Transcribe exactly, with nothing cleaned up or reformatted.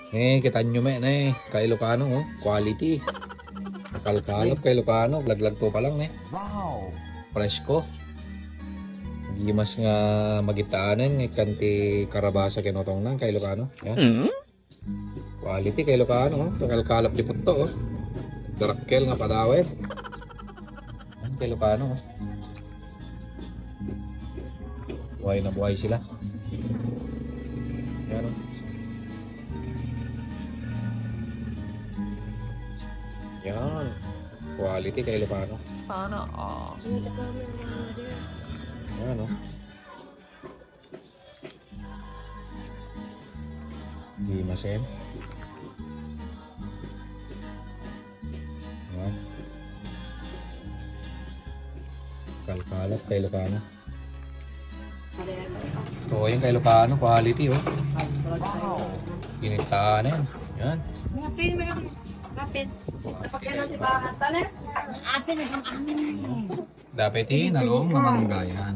Eh, kitanyo met, ne, ka-Ilocano, oh. Quality. Kalkalap ka-Ilocano, laglagto pa lang, ne. Wow! Presko. Gimas nga magitaanen, ikkan ti karabasa ken utongna, ka-Ilocano. Yan. Quality ka-Ilocano, oh. Kalkalap di putto, oh. Darakkel nga padawen. Yan, ka-Ilocano, oh. Buhay na buhay sila. Yan, oh. Yan. Quality ka-Ilocano. Sana all. Yan, oh. Di masen. Yan. Kalkalap ka-Ilocano. Ito, yung ka-Ilocano, quality, oh. Wow! Kinitanen. Yan. Kapin, may kapin. Kapin. Kapin. Kapin. Kapin. Kapin. Dapat eh, nalong nga manggayan.